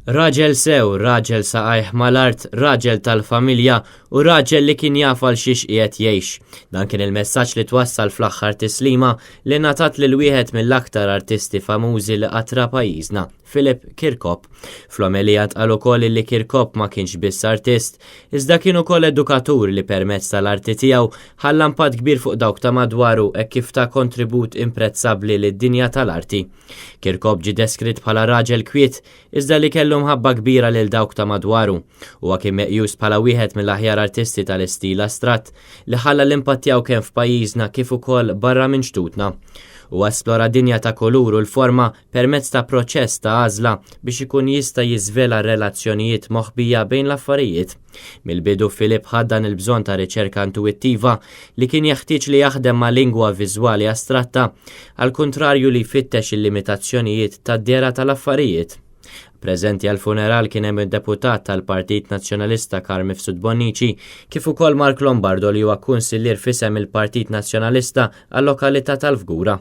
Raġel sew, raġel saqajh mal-art, raġel tal-familja u raġel li kien jaf għal xiex qiegħed jgħix. Dan kien il-messaġġ li twassal fl-aħħar tislima li ngħatat lil wieħed mill-aktar artisti famużi li qatt ra pajjiżna, Philip Kirkop. Fl-omelija ntqal ukoll li Kirkop ma kienx biss artist, iżda kien ukoll edukatur li permezz tal-arti tiegħu ħalla impatt kbir fuq dawk ta' madwaru hekk kif ta kontribut imprezzabbli lid-dinja tal-arti. Kirkop ġie deskritt bħala raġel kwiet, iżda li kellu mħabba kbira lil dawk ta' madwaru. Huwa kien meqjus bħala wieħed mill-aħjar artisti tal-istil astratt li ħalla l-impatt tiegħu kemm f'pajjiżna kif ukoll barra minn xtutna. Huwa esplora dinja ta' kulur u l-forma permezz ta' proċess ta' għażla biex ikun jista' jiżvela r-relazzjonijiet moħbija bejn l-affarijiet. Mill-bidu Philip ħaddan il-bżonn ta' riċerka intuwittiva li kien jeħtieġ li jaħdem ma' lingwa viżwali astratta, għall-kuntrarju li jfittex il-limitazzjonijiet tad-dehra tal-affarijiet. Preżenti għall-funeral kien hemm id-deputat tal-Partit Nazzjonalista Carm Mifsud Bonnici kif ukoll Mark Lombardo li huwa kunsillier f'isem il-Partit Nazzjonalista għal-lokalità tal-Fgura.